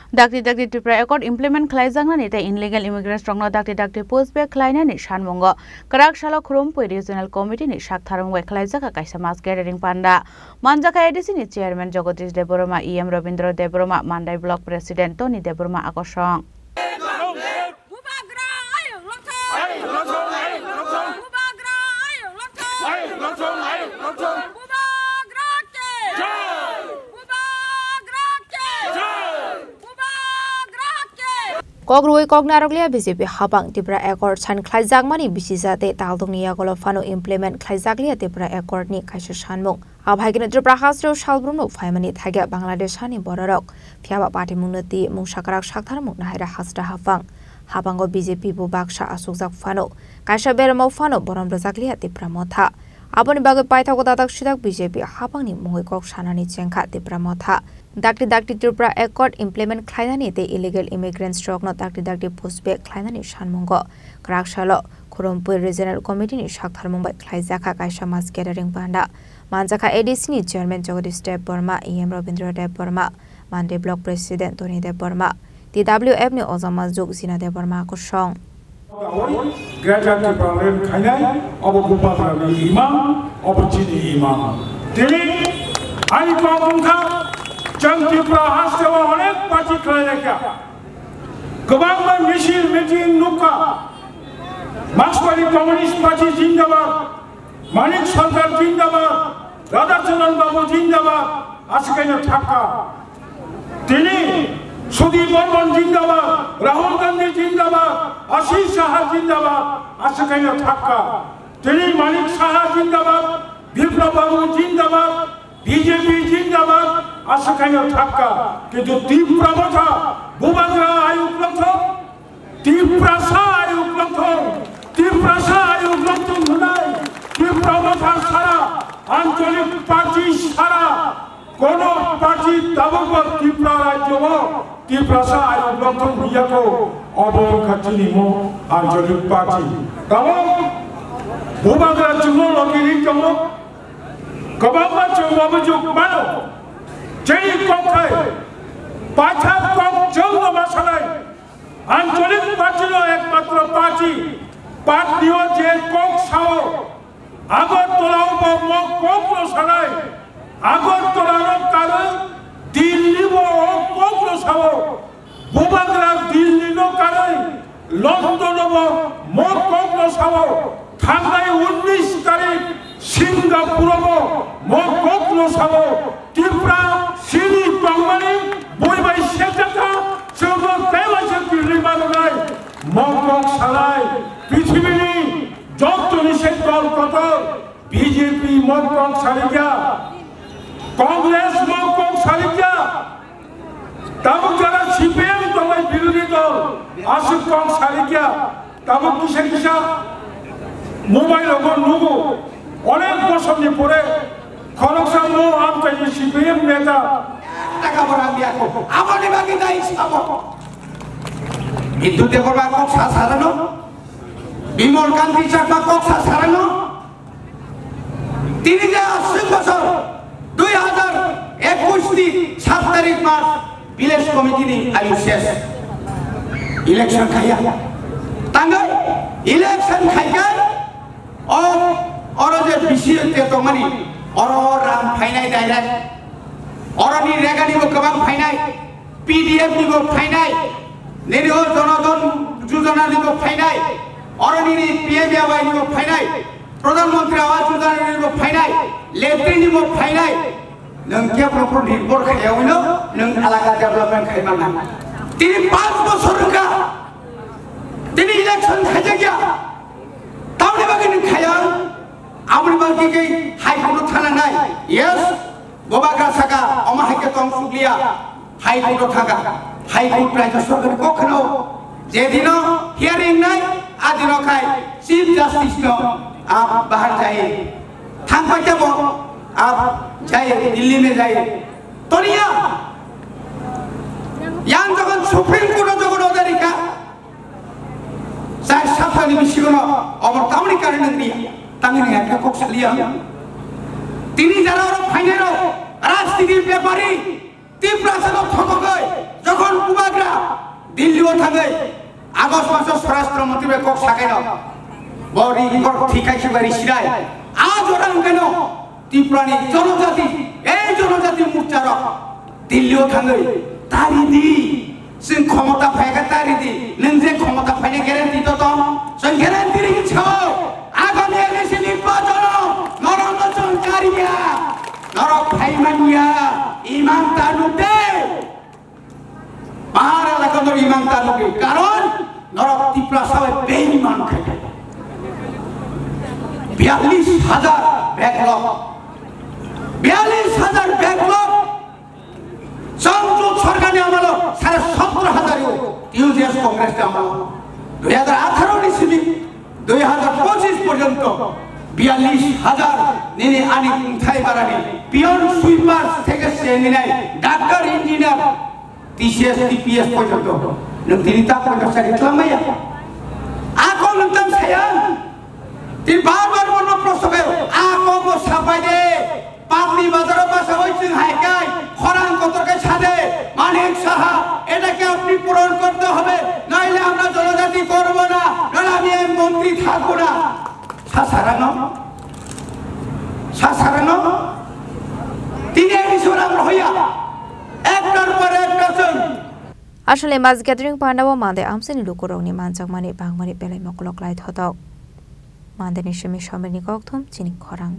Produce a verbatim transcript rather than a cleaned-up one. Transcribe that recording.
Dakti dakti Tripura Accord implement khlaijaknani tei illegal immigrants rokno dakti dakti push back khlainani sanmungo kwrak salo Khurumphwi Regional Committee ni saktharmung bai khlaijak kaisa mass gathering panda. Manjakha A D C ni Chairman Jagadish Debbarma, E M Rabindra Debbarma, Mandai Block President Tony Debbarma akosong. Bubagra ayuk lokthong. Ayuk lokthong, ayuk lokthong. Bubagra ayuk lokthong. Ayuk lokthong, ayuk lokthong. Bubagra ke. Jai. Bubagra ke. Jai. Bubagra ke. Kok rwui kok narwkliya B J P hapang Tripura Accord sign khlaijakmani bisi jate taldongni yagulo phano implement khlaijakliya Tripura Accord ni kaisa sanmung. Abo hai kheno Tripura hasteo salbrumno phaimani thaiga Bangladesh hani bororok. Phiya ba patimungno twi mungsa kwrak saktharmung nahaira hasta hapang. Hapango B J P bo baksa asukjak phano, kaisa beramo phano borom rwjakliya Tipra Motha. Aboni bagwi paithago dadak sidak B J P hapangni mungwi kok sanani chengkha Tipra Motha. Dakti dakti Tripura Accord implement khlainani tei illegal immigrants rokno dakti dakti push back khlainani sanmungo kwrak salo Khurumphwi Regional Committee ni saktharmung bai khlaijakha kaisa mass gathering panda. Manjakha A D C ni Chairman Jagadish Debbarma, E M Rabindra Debbarma, Mandai Block President Tony Debbarma, T W F ni Ojama Juk Jina Debbarma kosong. Greater Tipraland khainai, obo Bubagrani imang, obo chini imang. Tini ani kok wngkha, chwng Tripura hasteo onek party khlailaikha. Kwbangma misil meeting nukha. Marxwadi Communist Party jindabad, Manik Sarkar jindabad, Radhacharan Babu jindabad, aswkaino thakha. Tini Sudip Barman jindabad, Rahul Gandhi jindabad, Ashish Saha jindabad, aswkaino thakha. Tini Manik Saha jindabad, Bipra Babu jindabad, B J P jindabad, aswkaino thakha. Kintu Tipra Motha, Bubagra ayuk lokthong, Tiprasa ayuk lokthong, Tiprasa ayuk lokthong hwnai, Tipra Motha sara, ancholik party sara, kono party tabukbo Tripura rajyo o Tiprasa ayuk lokthong hwnyakhwk, obo wngkha chini mo ancholik party. Tabuk Bubagra chwngno logi ri tongo, kwbangma chwng obujuk mano, chini kok hai, paithak kok chwngno ma sanai, Ancholik party no ekmatro party, party o je kok sao, Agartala o bo mo kok no sanai, Agartala no karwi Delhi bo o kok no sao, Bubagra Delhi no karwi London o bo mo kok no sao, thangnai unnish tarik Singapore o bo mo kok no sao, Tripura chini tongmani bui bai sekjakha, chwngno teibo se kirwi manwnai. Mokok salai, pithibini jotoni se dol kotor, B J P mokok salikya, Congress mokok salikya, tabuk jara C P M tongnai birodhi dol, aswk kok salikya. Tabuk kisa kisa mobile o nugo, onek bosor ni pore khoroksa mo amchaini C P M neta. Taka bo rang dia ko. Aboni bagwi dai sabo. Bindu Debbarma kok sa sarano. Bimal Kanti Chakma kok sa sarano. Tini je aswk bosor dui hajar ekush ni sat tarik mas village committee ni ayu ses. Election khaiya. Tangwi election khaikai o oro je bisi te tongmani oro rang phainai direct. Oro ni rega ni bo kwbang phainai. P D F ni bo phainai, nini o Jono Dhan Yojana ni bo phainai, oro nini P M A Y ni bo phainai, Pradhan Mantri Awas Yojana ni bo phainai, latrine ni bo phainai. Nwng kebo no nirbhor khaiya hwino, nwng alaka development khai mannai. Tini panch bosor wngkha, tini election khaijakya, tamoni bagwi nwng khaiya, aboni bagwi khe High Court o thana nai. Yes, Bubagra saka, omo hai khe tong sukliya, High Court o thangkha, High Court raijyo sorkar ni kok kheno, je dino hearing nai, a dino khai Chief Justice no, a, bahar jai, thangpai tebo, a, jai, Delhi me jai, toniya, yang jokhon Supreme Court o jokhon order rikha, Char saptani bisingo no obo tamni karon wngya, tamni wngya khe kok saliya. Tini jara oro phainai rok rajniti bepari, Tiprasa no thokogoi, jokhon buba Delhi o thangwi August maso Swarashtra Mantri bai kok sakaino bo ri kok thikai khibai ri sirai. A jora hwnkhaino Tripura ni jonojati, ei jonojati morcha rok Delhi o thangwi tari di, chwng khomota phaikha tari di, nwng je khomota phaina guarantee to tong, chwng guarantee ri sao, agami election nirbachono norokno chwng kariya, norok phaimanya, iman ta nuk de. Bahar elaka norok iman ta nukdi, karon norok Tiprasa bai beiman khai. Biyallis hajar backlog, biyallis hajar backlog. Chwng jot sorkar ni amolo sare sotro hajar yo, T U J S Congress ni amolo. Dui hajar atharo ni simi dui hajar pochis porjonto biyallis hajar nini ani wngthai barani peon, sweeper theke se ninai doctor, engineer, T C S, T P S porjonto nwng tini ta porjonto sari tlamaya. Ako nwng tang saya. Tini bar bar bono prosto khayo. Ako bo sapai de. Patni bazaro basa oi chwng hai kai. Khorang kotor kai sade. Manik Saha, এটাকে আপনি পূরণ করতে হবে। নাইলে আমরা জনজাতি করব না। নাহলে আমি এই মন্ত্রী থাকবো না। Sa sarano. Sa sarano. Tini ani sora hoya. Ektar pore ektar chwng. Aswk le mass gathering pandao Mande amchaini lukurokni manjakmani bangmani belai mokolok lai thotok. Mandeni simi somirni kokthum chini khorang.